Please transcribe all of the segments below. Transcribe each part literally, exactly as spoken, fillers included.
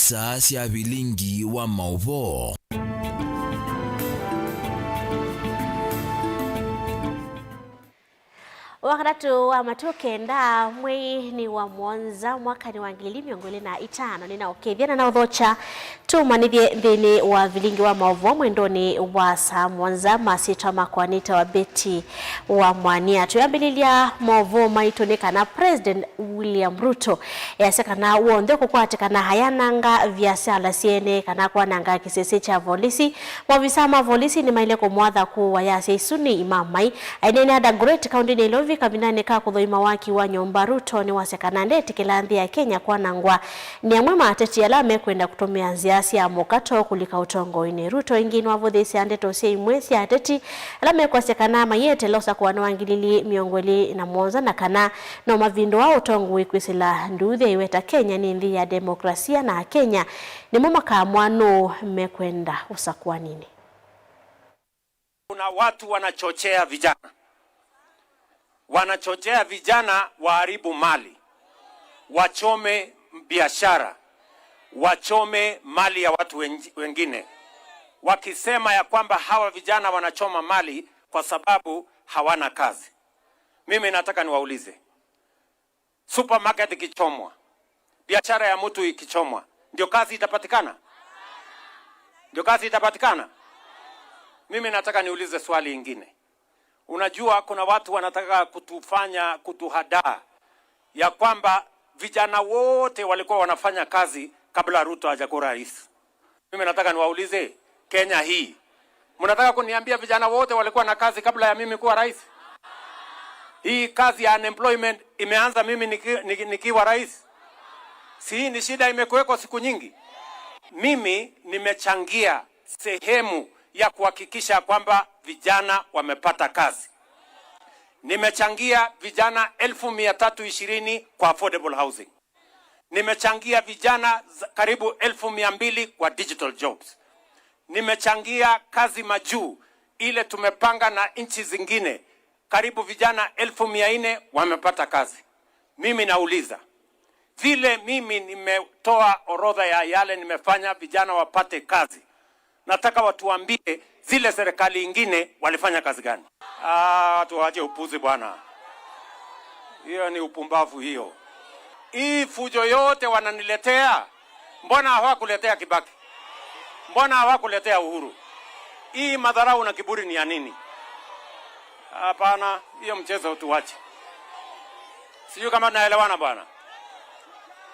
Saa sya vilingi wa maũvoo. Wakatatũ wa matukũ kenda, mweinĩ wa mũonza, mwakanĩ wa ngili ili mĩongo ĩlĩ na itano, nĩnaũkethya na naũthokya tũmanyĩthye nthĩnĩ wa vilingi wa maũvoo mwendonĩ wa saa mũonza. Masyĩtwa makwa nĩtawa Betty wa Mwania. Twĩambĩlĩlya maũvoo maitũ nĩ kana President William Ruto easya kana w'onthe ũkũkwatĩkana ayananga viasala syene kana kwananga kĩsese kya volisi. Maovisaa ma volisi nĩmaĩle kũmwatha kũũa yasya isu nĩ imamai. Aineenea Dagoretti, kaũntĩnĩ ya Nairobi, kavindanĩ ka kũthoima waki wa nyũmba, Ruto nĩwasya kana ndetĩkĩla nthĩ ya Kenya kwanangwa nĩ amwe ma ateti ala mekwenda kũtũmĩa nzĩa sya mũkato kũlika ũtongoinĩ. Ruto ĩngĩ nĩwavũthĩĩsya ndeto sya imwe sya ateti ala mekwasya kana mayeteela ũsakũanĩ wa ngili ili mĩongo ĩlĩ na mũonza na kana no mavindũa ũtongoi kwĩsĩla nduuthya iweta Kenya nĩ nthĩ ya demokrasia na Akenya nĩmo makaamũa nũũ mekwenda ũsakũaninĩ. Kuna watu wanachochea vijana, wanachochea vijana waharibu mali, wachome biashara, wachome mali ya watu wen-, wengine, wakisema ya kwamba hawa vijana wanachoma mali kwa sababu hawana kazi. Mimi nataka niwaulize, supermarket ikichomwa, biashara ya mtu ikichomwa, ndio kazi itapatikana? Ndio kazi itapatikana? Mimi nataka niulize swali ingine. Unajua, kuna watu wanataka kutufanya, kutuhadaa ya kwamba vijana wote walikuwa wanafanya kazi kabla Ruto hajakuwa rais. Mimi nataka niwaulize, Kenya hii, mnataka kuniambia vijana wote walikuwa na kazi kabla ya mimi kuwa rais? Hii kazi ya unemployment imeanza mimi niki-, niki-, nikiwa rais? Si hii ni shida imekuweko siku nyingi? Mimi nimechangia sehemu ya kuhakikisha kwamba vijana wamepata kazi. Nimechangia vijana elfu mia tatu ishirini kwa affordable housing. Nimechangia vijana za-, karibu elfu mia mbili kwa digital jobs. Nimechangia kazi majuu ile tumepanga na nchi zingine, karibu vijana elfu mia nne wamepata kazi. Mimi nauliza, vile mimi nimetoa orodha ya yale nimefanya vijana wapate kazi, nataka watuambie zile serikali ingine walifanya kazi gani? Ah, tuache upuzi bwana. Hiyo ni upumbavu hiyo. Hii fujo yote wananiletea, mbona hawakuletea Kibaki? Mbona hawakuletea Uhuru? Hii madharau na kiburi ni ya nini? Hapana, hiyo mchezo tuache. Sijui kama tunaelewana bwana.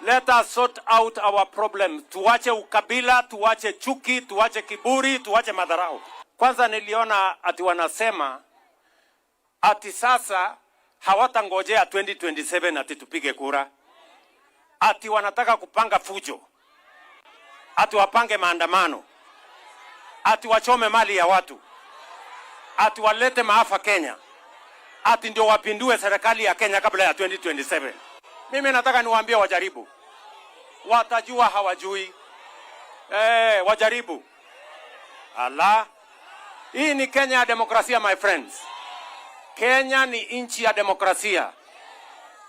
Let us sort out our problems. Tuache ukabila, tuache chuki, tuache kiburi, tuache madharau. Kwanza niliona ati wanasema ati sasa hawatangojea twenty twenty-seven ati tupige kura. Ati wanataka kupanga fujo. Ati wapange maandamano. Ati wachome mali ya watu. Ati walete maafa Kenya. Ati ndio wapindue serikali ya Kenya kabla ya twenty twenty-seven. Mimi nataka niwaambie wajaribu. Watajua hawajui. Eh, wajaribu. Ala. Hii ni Kenya ya demokrasia, my friends. Kenya ni nchi ya demokrasia.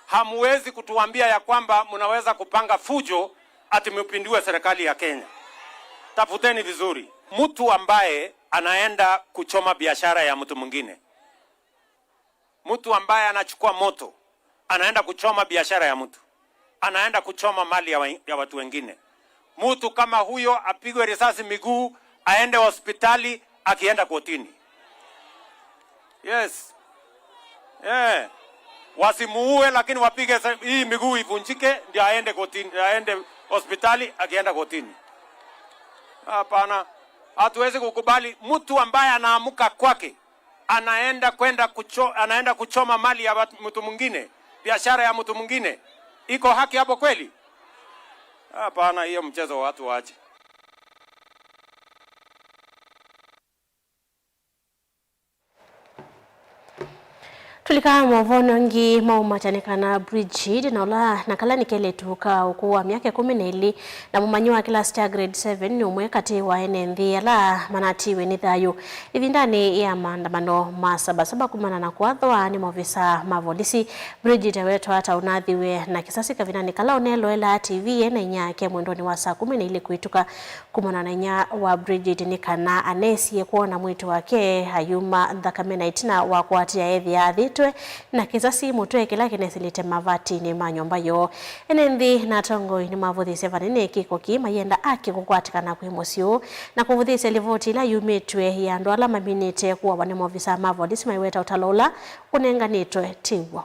Hamuwezi kutuambia ya kwamba mnaweza kupanga fujo ati mpindue serikali ya Kenya. Tafuteni vizuri. Mtu ambaye anaenda kuchoma biashara ya mtu mwingine, mtu ambaye anachukua moto, anaenda kuchoma biashara ya mtu, anaenda kuchoma mali ya, wa-, ya watu wengine, mtu kama huyo apigwe risasi miguu, aende hospitali akienda kotini. Yes. Eh. Wasimuue, lakini wapige sa-, hii miguu ivunjike, ndio aende kotini, aende hospitali akienda kotini. Hapana. Hatuwezi kukubali mtu ambaye anaamka kwake anaenda kwenda kucho-, anaenda kuchoma mali ya watu, mtu mwingine, biashara ya mtu mwingine. Iko haki hapo kweli? Hapana, hiyo mchezo watu waache. Kũlika maũvoonĩ angĩ maũmata nĩ kana Bridget na ũla na kala nĩ kelĩtu ka ũkũũ wa myaka ĩkũmi na ĩlĩ na mũmanyi wa kĩlasi kya grade seven nĩ ũmwe katĩ wa ene nthĩ ala manatiwe nĩ thayũ ĩvindanĩ ya maandamano ma Sabasaba kumana na kũathwa nĩ maovisa ma volisi. Bridget awetwa ta ũnathiwe na kĩsasi kavindanĩ kala ũneloelaa T V ena inyia yake mwendonĩ wa saa kũmi na ilĩ kwĩtuka. Kumana na inyia wa Bridget nĩ kana anesie kwona mwĩĩtu wake ayuma nthakame na ĩtina wa kũatĩĩa ethĩa athĩtwe na kĩsasi mũtwe kĩla kĩnesilĩte mavatinĩ ma nyũmba yoo. Ene nthĩ na atongoi nĩmavũthĩsye vanene kĩko kĩĩ mayenda akĩ kũkwatĩkana kwĩ mũsyĩ ũũ na kũvũthĩsya livoti ĩla yumĩtw'e ya andũ ala maminĩte kũawa nĩ maovisa ma volisi maiweta ũtalo ũla ũnenganĩtwe ti w'o.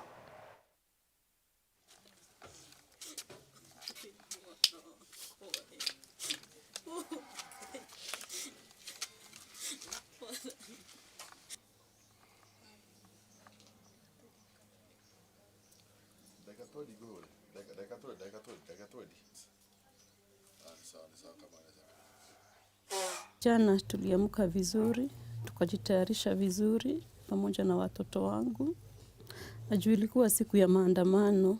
Jana tuliamka vizuri, tukajitayarisha vizuri pamoja na watoto wangu. Na juu ilikuwa siku ya maandamano,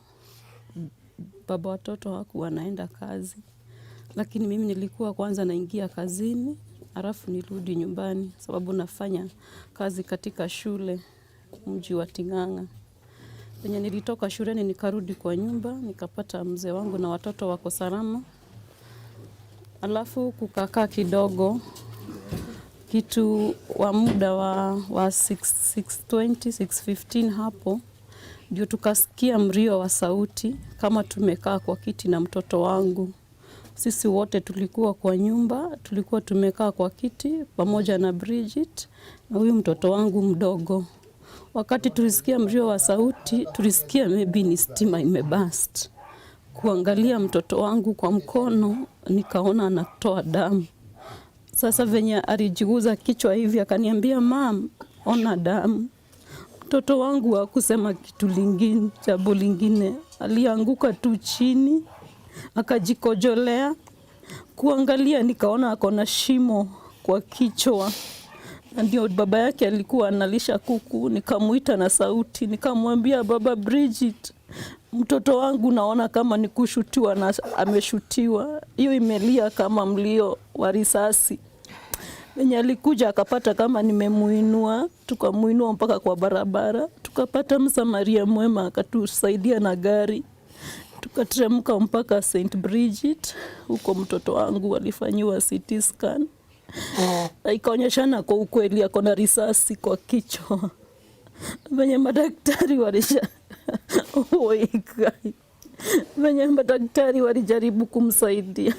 baba watoto hakuwa anaenda kazi. Lakini mimi nilikuwa kwanza naingia kazini, halafu nirudi nyumbani, sababu nafanya kazi katika shule, mji wa Ting'ang'a. Venye nilitoka shuleni nikarudi kwa nyumba, nikapata mzee wangu na watoto wako salama. Alafu kukakaa kidogo, kitu wa muda wa, wa six, six twenty, six fifteen hapo, ndio tukasikia mlio wa sauti kama tumekaa kwa kiti na mtoto wangu. Sisi wote tulikuwa kwa nyumba, tulikuwa tumekaa kwa kiti pamoja na Bridget na huyu mtoto wangu mdogo. Wakati tulisikia mlio wa sauti, tulisikia maybe ni stima imeburst. Kuangalia mtoto wangu kwa mkono, nikaona anatoa damu. Sasa venye alijiguza kichwa hivi, akaniambia, "Mom, ona damu." Mtoto wangu hakusema kitu lingine, jambo lingine. Alianguka tu chini, akajikojolea. Kuangalia nikaona ako na shimo kwa kichwa. Na ndio baba yake alikuwa analisha kuku, nikamuita na sauti, nikamwambia, "Baba Bridget, mtoto wangu naona kama ni kushutiwa na ameshutiwa." Hiyo imelia kama mlio wa risasi. Venye alikuja akapata kama nimemuinua, tukamuinua mpaka kwa barabara. Tukapata msamaria mwema akatusaidia na gari. Tukateremka mpaka Saint Bridget, huko mtoto wangu alifanyiwa C T scan. Na ikaonyeshana kwa ukweli ako na risasi kwa kichwa. Venye madaktari walisha-, Oi, Ngai. Venye madaktari walijaribu kumsaidia,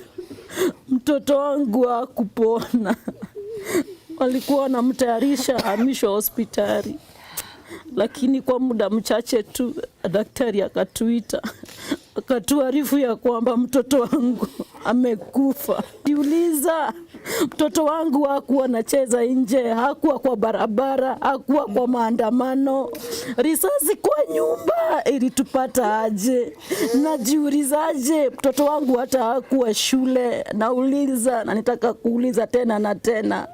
mtoto wangu hakupona. Walikuwa wanamtayarisha ahamishwe hospitali, lakini kwa muda mchache tu daktari akatuita, akatuarifu ya kwamba mtoto wangu amekufa. Jiuliza, mtoto wangu hakuwa anacheza nje, hakuwa kwa barabara, hakuwa kwa maandamano. Risasi kwa nyumba ilitupata aje? Najiulizaje, mtoto wangu hata hakuwa shule? Nauliza na nitaka kuuliza tena na tena.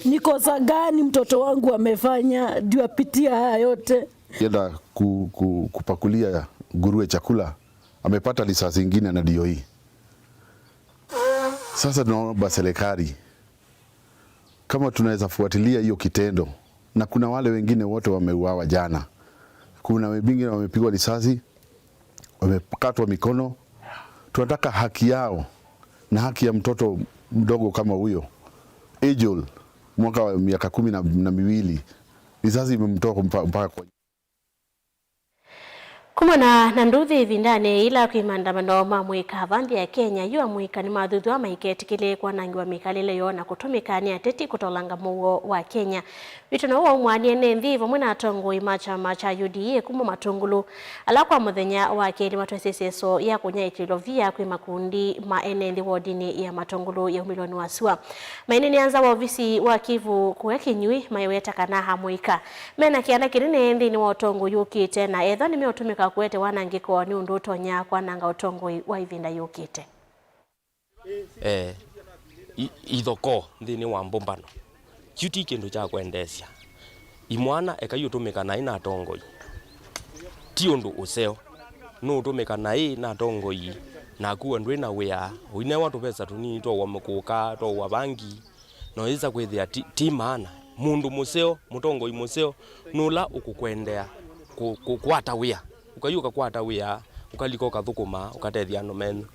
Ni kosa gani mtoto wangu amefanya ndio apitia haya yote? Kienda ku, ku, kupakulia nguruwe chakula, amepata risasi ingine na ndio hii. Sasa tunaomba serikali, kama tunaweza fuatilia hiyo kitendo, na kuna wale wengine wote wameuawa jana. Kuna wengine wamepigwa risasi, wamekatwa mikono. Tunataka haki yao na haki ya mtoto mdogo kama huyo, Angel, mwaka wa miaka kumi na, na miwili. Risasi imemtoa mpa-, mpaka kwa Kumana na nduthi ĩvindanĩ yĩla kwĩ maandamano ma mũika va nthĩ ya Kenya, yu amũika nĩmathuthw'a maiketĩkĩlĩe kwanangĩwa mĩkalĩle yoo na kũtũmĩka nĩ ateti kũtolanga mũuo wa Kenya. Wĩtano ũũ waumw'anie nĩ nthĩ vamwe na atongoi ma kyama kya U D A kuma Matungulu, ala kwa mũthenya wa kelĩ matwesĩ ĩseso ya kũnyaĩĩkya ilovia kwĩ makundi ma ene nthĩ wodinĩ ya Matungulu ya umĩlonĩ wa sua. Maineneanza wa ovisi wa Kivu kũya Kĩnyũi maiweta kana amũika mena kĩanda kĩnene nthĩnĩ wa ũtongoi yũkĩte, na ethwa nĩmeũtũmĩka kũete wanangĩko nĩ ũndũ ũtonya kwananga ũtongoi wa ĩvinda yũkĩte. Eh, i-, ithokoo nthĩnĩ wa mbũmbano. Kyu ti kĩndũ kya kwendeesya. Imwana ekai ũtũmĩka naĩ na atongoi. Ti ũndũ ũseo. Nũũtũmĩka naĩ na atongoi, naku we ndwĩ na wĩa, ũinewa tũvesa tũnini twa ũa kũka, twa ũa vangi, na ũyĩsa kwĩthĩa ti, ti maana. Mũndũ mũseo, mũtongoi mũseo, nũla ũkũkwendea kũ-, kũ-, kũkwata wĩa. Ũkaiũka kwata wĩa, ũkalika ũkathũkũma, ũkatethya andũ menyu.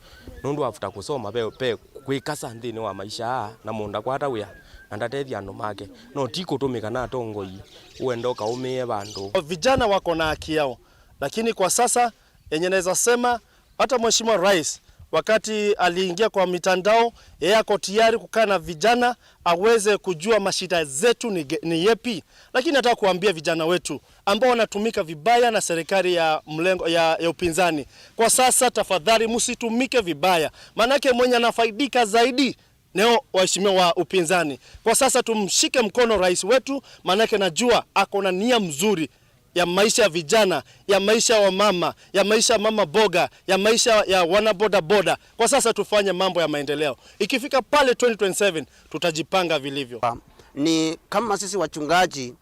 Nũndũ after kũsoma, ve, ve kwĩkasa nthĩnĩ wa maisha aa, na mũndũ ndakwata wĩa, na ndatethya andũ make. No ti kũtũmĩka na atongoi, ũenda ũkaũmĩe vandũ. Vijana wako na haki yao, lakini kwa sasa, yenye naweza sema, hata Mheshimiwa Rais, wakati aliingia kwa mitandao, yeye ako tayari kukaa na vijana, aweze kujua mashida zetu ni ge-, ni yepi. Lakini nataka kuambia vijana wetu ambao wanatumika vibaya na serikali ya mlengo, ya, ya upinzani, kwa sasa, tafadhali, msitumike vibaya, maanake mwenye anafaidika zaidi neo waheshimiwa wa upinzani. Kwa sasa, tumshike mkono rais wetu, maanake najua ako na nia mzuri ya maisha ya vijana, ya maisha ya wamama, ya maisha ya mama boga, ya maisha ya wana boda boda. Kwa sasa tufanye mambo ya maendeleo. Ikifika pale twenty twenty-seven, tutajipanga vilivyo. Ni kama sisi wachungaji,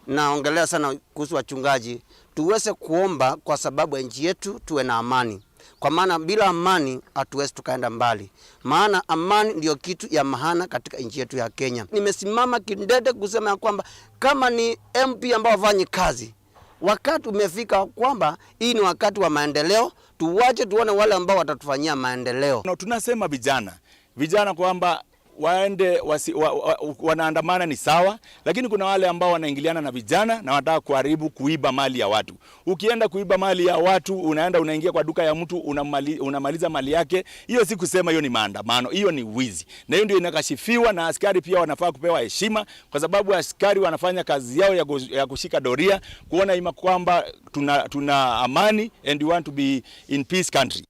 naongelea sana kuhusu wachungaji, tuweze kuomba kwa sababu ya nchi yetu, tuwe na amani. Kwa maana bila amani, hatuwezi tukaenda mbali. Maana amani ndio kitu ya maana katika nchi yetu ya Kenya. Nimesimama kidete kusema ya kwamba kama ni M P ambao wafanyi kazi, wakati umefika kwamba hii ni wakati wa maendeleo, tuwache tuone wale ambao watatufanyia maendeleo. No, tunasema vijana, vijana kwamba waende wasi-, wa, wa, wanaandamana ni sawa, lakini kuna wale ambao wanaingiliana na vijana na wanataka kuharibu, kuiba mali ya watu. Ukienda kuiba mali ya watu, unaenda unaingia kwa duka ya mtu, unamali-, unamaliza mali yake, hiyo si kusema hiyo ni maandamano, hiyo ni wizi. Na hiyo ndio inakashifiwa, na askari pia wanafaa kupewa heshima, kwa sababu askari wanafanya kazi yao ya ku-, ya kushika doria, kuona ima kwamba tuna, tuna amani and we want to be in peace country.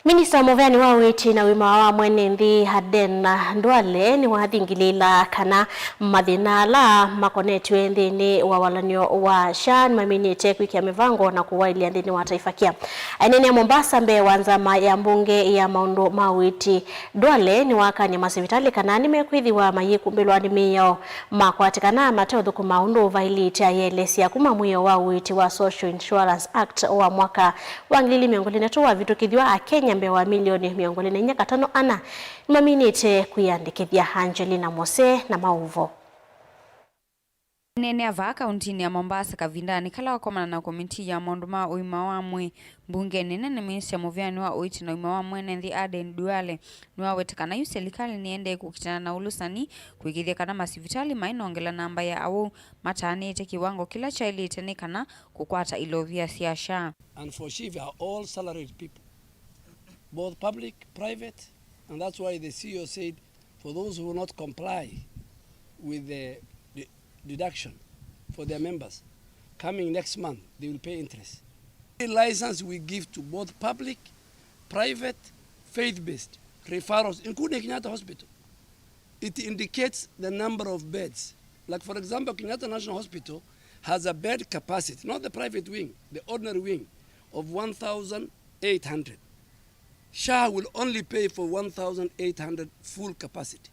Minista mũveani wa ũiiti na ũima wa mwene nthĩ Aden Duale nĩwathingilĩĩla kana mathĩna ala makonetw'e nthĩnĩ wa walany'o wa SHA nĩmaminĩte kwĩkĩa mĩvango na kũwaĩlya nthĩnĩ wa Taifa Care. Aineenea Mombasa mbee wa nzama ya mbunge ya maũndũ ma ũiiti, Duale nĩwakany'a masivitalĩ kana nĩmekwĩthĩwa mayĩkumbĩlwa nĩ mĩao makwatĩkana mate ũthũkũma ũndũ ũvaĩlĩte, ayĩelesya kuma mwĩao wa ũiiti wa Social Insurance Act wa mwaka wa ngili ili mĩongo ĩlĩ na itatũ wavĩtũkĩthw'a, Akenya mbee wa milioni mĩongo ĩlĩ na inya katano ana nĩmaminĩte kwĩyandĩkĩthya. Angelina Mose na maũvo. Aineenea vaa kauntinĩ ya Mombasa kavindanĩ kala wakomana na komitii ya maũndũ ma ũima wa mwĩĩ mbungenĩ nene, minista mũveani wa ũiiti na ũima wa mwene nthĩ Aden Duale nĩwaweta kana yu silikalĩ nĩendee kũkitana na ũlũsani kũĩkĩĩthya kana masivitalĩ mainongela namba ya awau mataanĩĩte kĩwango kĩla kyaĩlĩte nĩ kana kũkwata ilovia sya SHA. And for SHIF are all salaried people, both public, private, and that's why the C E O said for those who will not comply with the de-, deduction for their members, coming next month, they will pay interest. The license we give to both public, private, faith-based referrals, including Kenyatta Hospital. It indicates the number of beds. Like, for example, Kenyatta National Hospital has a bed capacity, not the private wing, the ordinary wing, of one thousand eight hundred. SHA will only pay for one thousand eight hundred full capacity.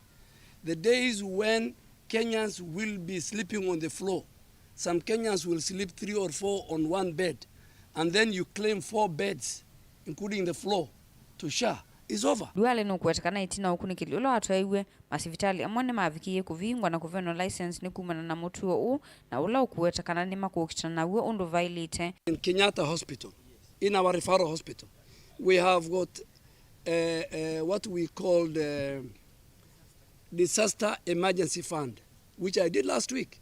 The days when Kenyans will be sleeping on the floor, some Kenyans will sleep three or four on one bed, and then you claim four beds, including the floor, to SHA, is over. Duale nũkũweta kana ĩtina wa ũkunĩkĩli ũla watwaĩiw'e, masivitalĩ amwe nĩmavikĩie kũvingwa na kũvenwa license nĩ kumana na mũtuo ũũ, na ũla ũkũweta kana nĩmakũkitana naw'o ũndũ vaĩlĩte. In Kenyatta Hospital, in our referral hospital, we have got, uh, uh, what we called, uh, Disaster Emergency Fund, which I did last week.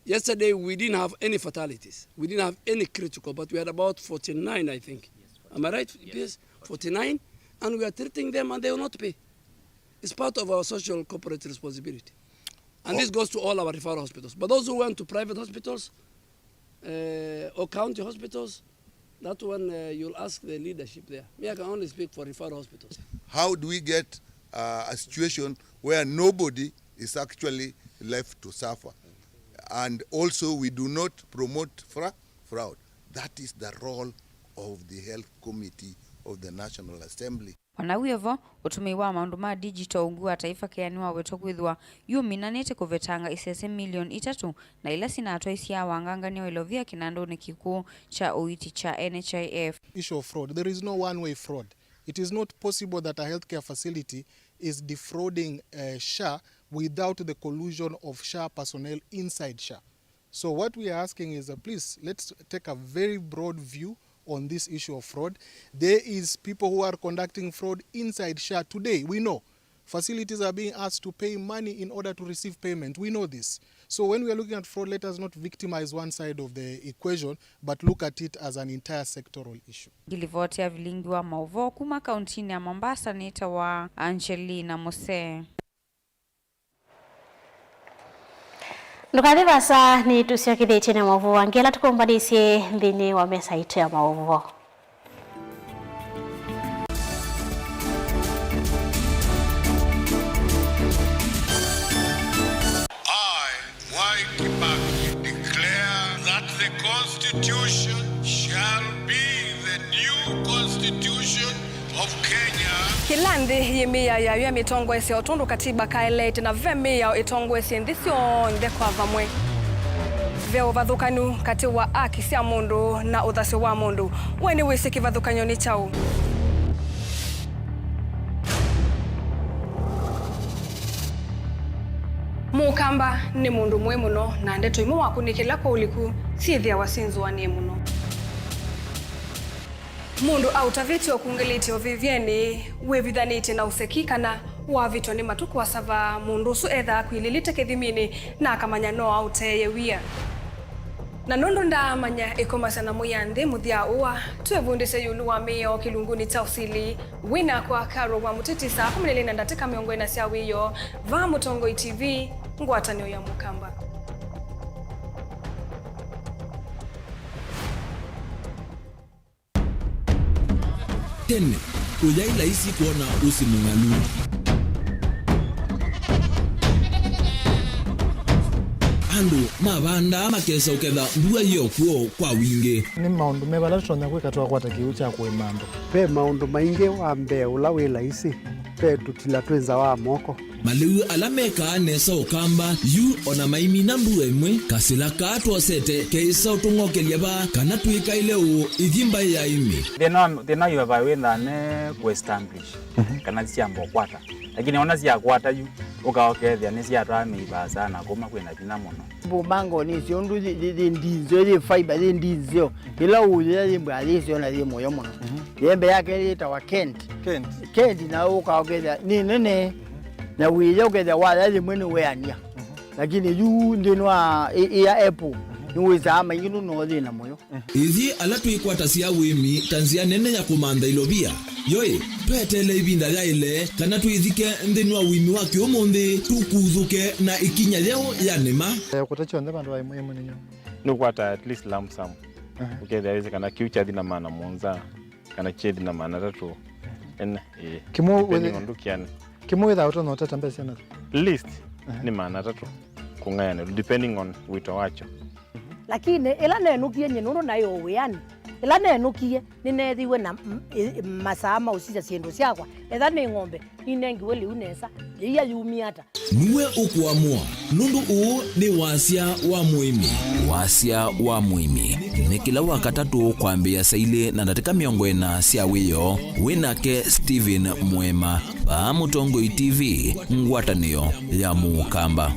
Yesterday, we didn't have any fatalities. We didn't have any critical, but we had about forty-nine, I think. Am I right, P S? Forty-nine, and we are treating them and they will not pay. It's part of our social corporate responsibility. And this goes to all our referral hospitals. But those who went to private hospitals, uh, or county hospitals, that one, uh, you'll ask the leadership there. Me, I can only speak for referral hospitals. How do we get, uh, a situation where nobody is actually left to suffer? And also, we do not promote fra-, fraud. That is the role of the Health Committee of the National Assembly. O na wĩ o vo, ũtũmĩi wa maũndũ ma digital ungu wa taifa kea nĩwawetwa kwĩthĩwa yuminanĩte kũvetanga isese milioni itatũ na ila sinatwaisye awangangany'a wa ilovia kĩnandũnĩ kĩkũũ kya ũiiti kya N H I F. Issue of fraud. There is no one-way fraud. It is not possible that a healthcare facility is defrauding, uh, SHA without the collusion of SHA personnel inside SHA. So what we are asking is, uh, please, let's take a very broad view on this issue of fraud. There is people who are conducting fraud inside SHA today. We know facilities are being asked to pay money in order to receive payment. We know this. So when we are looking at fraud, let us not victimize one side of the equation, but look at it as an entire sectoral issue. Ngilivoti ya vilingi wa maũvoo kuma kauntinĩ ya Mombasa nĩtawa Angelina Mose. Ndũkathi vaasa, nĩtũsyokethĩtye na maũvoo angĩ ala tũkũmbanĩsye nthĩnĩ wa mesa itũ ya maũvoo. I, Mwai Kibaki, declare that the Constitution shall be the new Constitution of Kenya. Kĩla nthĩ yĩ mĩao yayo ya mĩtongoesye o tondũ katiba kaeleete, na ve mĩao ĩtongoesye nthĩ syonthe kwa vamwe. Ve ũvathũkanu katĩ wa aki sya mũndũ na ũthasyo wa mũndũ. We nĩwĩsĩ kĩvathũkany'o nĩ kyaũ? Mũkamba nĩ mũndũ mũĩ mũno, na ndeto imwe wakunĩkĩla kwa ũliku syĩthĩawa syĩnzũanĩe mũno. Mũndũ aũtavĩtye ũkungĩlĩtye ũvĩvyenĩ wĩvithanĩtye na ũseki kana wavĩtwa nĩ matũ kũasava, mũndũ ũsu ethaa akwilĩlĩte kĩthiminĩ na akamanya no aũteeye wia. Na nũndũ ndaamanya ĩkomasya na mũya nthĩ mũthya ũa, twĩvundĩsye ĩũlũ wa mĩao kĩlungunĩ kya ũsili. Wĩ nakwa Carol wa Mũteti saa kũmi na ilĩ na ndatĩka mĩongo ĩna sya wĩoo, vaa Mũtongoi T V, ngwatanĩo ya Mũkamba. Tene, ũyaĩ laisi kwona ũsĩ mũng'alu. Andũ mavandaa makesa ũketha mbua yĩ o kw'o kwa wingĩ. Nĩ maũndũ meva ala tũtonya kwĩka twakwata kĩw'ũ kya kũĩma andũ? Ve maũndũ maingĩ. Wa mbee ũla wĩ laisi, ve tũtila twĩ nza wa moko. Malĩu ala mekaa nesa Ũkamba yu o na maimina mbua ĩmwe, kasĩla kaa twosete keĩsa ũtũng'okelya vaa kana twĩkaĩle ũũ ithi mbaĩ ya ĩmĩ. Thĩna wa, thĩna wa ivavai wĩthaa ne kũestablish kana syamba ũkwata. Lakini ona syakwata yu, ũka ũkethĩa nĩsyatwaa mĩivaa sana kuma kwĩna vinya mũno. Mbũmango nĩsyo ũndũ yĩ, yĩ, yĩ ndinzeo, yĩ fiber, yĩ ndinzeo. Ĩla ũyĩa yĩ mbwa yĩsyo na yĩ mũyo mũno. Yembe yake yĩtawa Kent. Kent. Kent na ũka ũkethĩa nĩ nene. Na wĩya ũkethĩa waya yĩmwe nĩweania. Lakini yu nthĩnĩ wa ĩ-, ĩya apple, nĩwĩsaa maingĩ nũndũ no yĩ na mũyo. Ithyĩ ala twĩkwatasya ũĩmi ta nzĩa nene ya kũmantha ilovia, yoĩ, tweteele ĩvinda yaĩle kana twĩthike nthĩnĩ wa ũĩmi wa kĩũmũnthĩ, tũkuthũke na ĩkinya yeũ ya nĩma. Eh, kũta kyonthe vandũ va ĩmwe ĩmwe nĩ nyũmũ. Nĩũkwata at least lump sum. Ũkethĩa wĩsĩ kana kĩu kyathi na maana mũonza, kana kyethi na maana atatũ. Ene, ĩĩ. Kĩmwe depending wĩthĩ-, on ndũkĩanĩ. Kĩmwe wĩthaa ũtonya ũtata mbesa syana? Least nĩ maana atatũ kũng'ayanĩlwa, depending on wĩto wakyo. Lakini ĩla nenũkie nyie nũndũ naĩ o wĩanĩ, ĩla nenũkie nĩneethiwe na m-, ĩ-, masaa ma ũsisya syĩndũ syakwa. Etha nĩ ng'ombe, ninengiwe lĩu nesa, yĩia yumie ata? Nue ũkũamũa, nũndũ ũũ nĩ wasya wa mũĩmi. Wasya wa mũĩmi nĩ kĩla Wakatatũ kwambĩĩa saa ilĩ na ndatĩka mĩongo ĩna sya wĩoo, wĩ nake Stephen Mwema, vaa Mũtongoi T V, ngwatanĩo ya Mũkamba.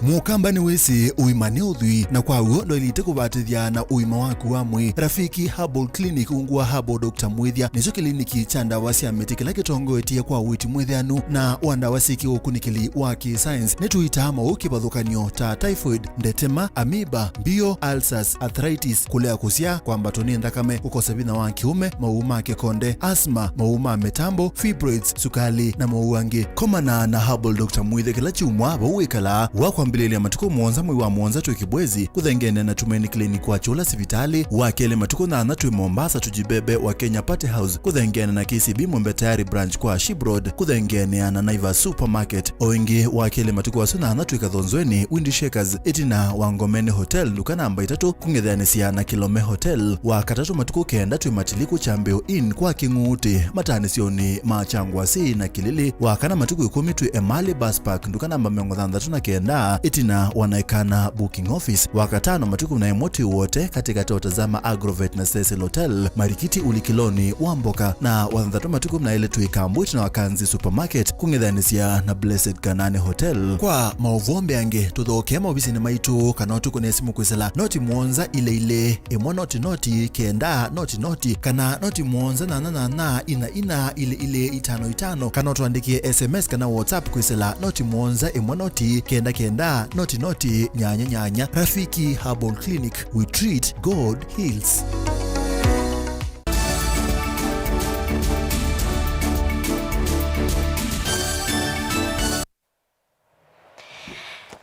Mũkamba nĩwĩsĩ ũima nĩ ũthwii, na kwa w'o ndwaĩlĩte kũvatĩthya na ũima waku wa mwĩĩ. Rafiki Herbal Clinic ungu wa Herbal Doctor Mwĩthya nĩkyo kĩliniki kya ndawa sya mĩtĩ kĩla kĩtongoetye kwa ũiiti mwĩthĩanu na wa ndawa syĩ kĩũkunĩkĩli wa kĩ-science. Nĩtũitaa maũũ kĩvathũkany'o ta typhoid, ndetema, amoeba, mbio, ulcers, arthritis, kũlea kũsyaa, kwambatwa nĩ nthakame, kũkosa vinya wa kĩũme, maũũ ma kĩkonde, asthma, maũũ ma mĩtambo, fibroids, sukali, na maũũ angĩ. Komana na Herbal Doctor Mwĩthya kĩla kyumwa vau wĩkalaa, wakwa Kwambĩlĩlya matukũ mũonza mwei wa mũonza twĩ Kibwezi, kũthengeene na Tumaini Clinic wa Kyũla sivitalĩ, wa kelĩ matukũ nyanya twĩ Mombasa Tujibebe wa Kenya Party House, kũthengeene na K C B Mwembe Tayari Branch kwa Ship Road, kũthengeenea na Naivas Supermarket. O ĩngĩ, wa kelĩ matukũ asu nyanya twĩ Kathonzweni Windy Shakers, ĩtina wa Ngomeni Hotel, nduka namba itatũ, kũng'ethanĩsya na Kilome Hotel. Wa katatũ matukũ kenda twĩ Matiliku Kyambĩo Inn kwa Kĩng'uutĩ, mataanĩsyonĩ ma Kyangwasi na Kĩlili. Wa kana matukũ ĩkũmi twĩ Emali Bus Park, nduka namba mĩongo thanthatũ na kenda, ĩtina wa Naikana Booking Office. Wa katano matukũ na ĩmwe twĩ Wote, katĩkatĩ wa Tazama Agrovet na Cecil Hotel, Marikiti ulikiloni wa mboka. Na wa thanthatũ matukũ na ĩlĩ twĩ Kambu, ĩtina wa Kanzi Supermarket, kũng'ethanĩsya na Blessed Kanani Hotel. Kwa maũvoo mbeange, tũthokee maovisinĩ maitũ kana ũtũkũne simũ kwĩsĩla noti mũonza ilĩ ilĩ, ĩmwe noti noti, kenda noti noti, kana noti mũonza nyanya nyanya, ina ina, ilĩ ilĩ, itano itano, kana ũtũandĩkĩe S M S kana WhatsApp kwĩsĩla noti mũonza ĩmwe noti, kenda kenda, noti noti, nyanya nyanya. Rafiki Herbal Clinic, we treat, God heals.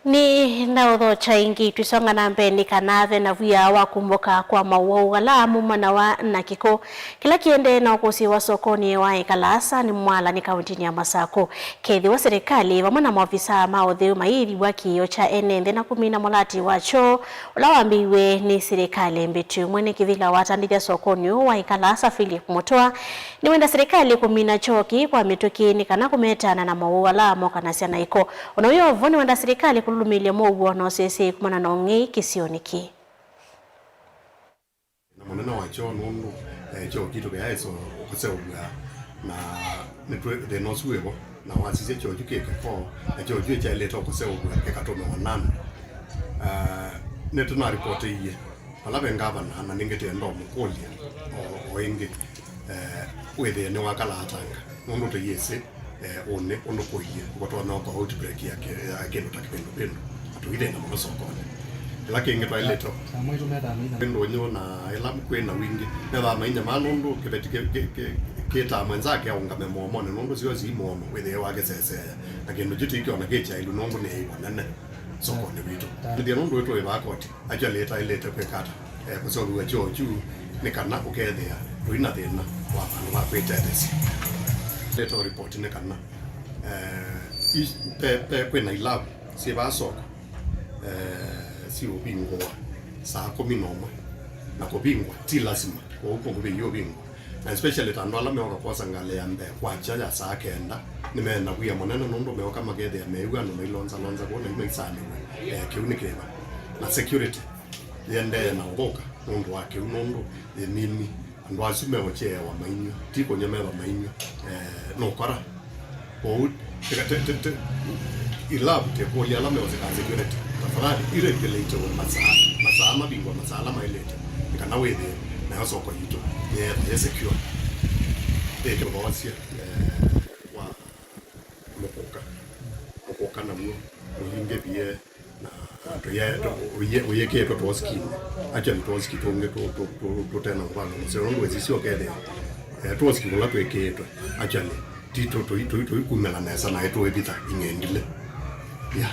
Nĩ ndaũthokya ĩngĩ, tũisonga na mbee nĩ kana ve na wia wa kumbuka kwa mawau ala mumanawa na kĩko kĩla kĩendee na ũkũsĩ wa sokonĩ wa Ĩkalaasa nĩ Mwala nĩ kauntinĩ ya Masakũ. Kethĩwa serikali vamwe na maovisaa ma ũtheu maiĩthĩwa kĩĩo kya ene nthĩ na kũmina mũlati wa kyoo ũla wambĩĩiwe nĩ serikali mbĩtu, mwene kĩvĩla watandĩthya sokonĩ ũũ wa Ĩkalaasa Philip Mũtũa nĩwenda serikali kũmina kyoo kĩĩ kwa mĩtũkĩ nĩ kana kũmetana na mowau ala mokanasya na ĩko. Ona ũyũ o vo nĩwenda serikali kũlũlũmĩĩlya mowau na ũseseĩ kumana na ũng'ei kĩsionĩ kĩĩ. Na mũnene wa kyoo nũndũ, eh, kyoo kitũ kĩyaĩsa ũkũseũvw'a na nĩtwĩ thĩna ũsu wĩvo, na wasisya kyoo kyu kĩ kĩko, na kyoo kyu kyaĩlĩte ũkũseũvw'a kĩkatũmĩwa nani. Ah, nĩtũnaripotĩie vala ve ngavana, na nĩngĩ twĩenda ũmũkũlya o, o ĩngĩ, eh, wĩthĩe nĩwakalaatanga, nũndũ tũyĩsĩ, eh, ũnĩ ũndũ kũilyĩ ũkũtonya ũka outbreak ya kĩ-, ya kĩndũ ta kĩpindupindu, na tũithĩna mũno sokonĩ. Kĩla kĩngĩ twaĩlĩte, ĩndũ ũnyũ na ĩla kwĩ na wingĩ, methaa mainyamaa nũndũ kĩveti kĩ-, kĩ-, kĩ-, kĩtaa mwenzake aũngame mũomonĩ, nũndũ sio sii mũomo wĩthĩe wakĩseseea, na kĩndũ kyu tikĩona kĩ kyaĩlu nũndũ nĩ aibu nene sokonĩ witũ. Nĩthĩa nũndũ wĩtũ wĩ vaa koti, actually ĩtaĩlĩte kwĩka ata, eh, kũseũvĩw'a kyoo kyu nĩ kana ũkethĩa tũi na thĩna wa vandũ va kwĩtetheesya. Leta ripoti nĩ kana, eh, is-, pe, pe, kwĩ na ilavu syĩ vaa soko, eh, siũvingũwa saa kũmi na ũmwe, na kũvingwa ti lasima, kwoou kũngũvĩ iũvingwa. Na especially ta andũ ala meoka kwosa ngalĩ ya mbee kwakya ya saa kenda, nĩmena wia mũnene nũndũ meoka makethĩa mew'a andũ mailonzalonza kw'o na yu maisanĩw'e, eh, kĩu nĩ kĩva. Na security yĩendee na ũthũka nũndũ wa kĩu, nũndũ yĩmimi andũ asu meũkyeewa mainyw'a, ti kũnywa meva mainyw'a, eh, nũkora. Kwoou, teka, te, te, te, ilavu tekũlya ala meũsĩkaa security, tafadhali, iregulatewe masaa, masaa mavingwa, masaa ala maĩlĩte, nĩ kana wĩthĩe nayo soko yitũ nĩyeetha yĩ secure. Ĩkĩthoosya, eh, wa mũkũka, mũkũka naw'o mũingĩvie na tũye-, tũ-, ũye-, ũyĩkĩĩtwe twoskiinĩ. Actually, twoski tũngĩ tũ-, tũ-, tũ-, tũte na mũvango mũseo, nũndũ wĩsisya ũkethĩa, eh, twoski kũla twĩkĩĩtwe, actually, ti tũ-, tũi-, tũi-, tũikumĩla nesa na ĩtũĩvitha ing'endilĩ. Yeah.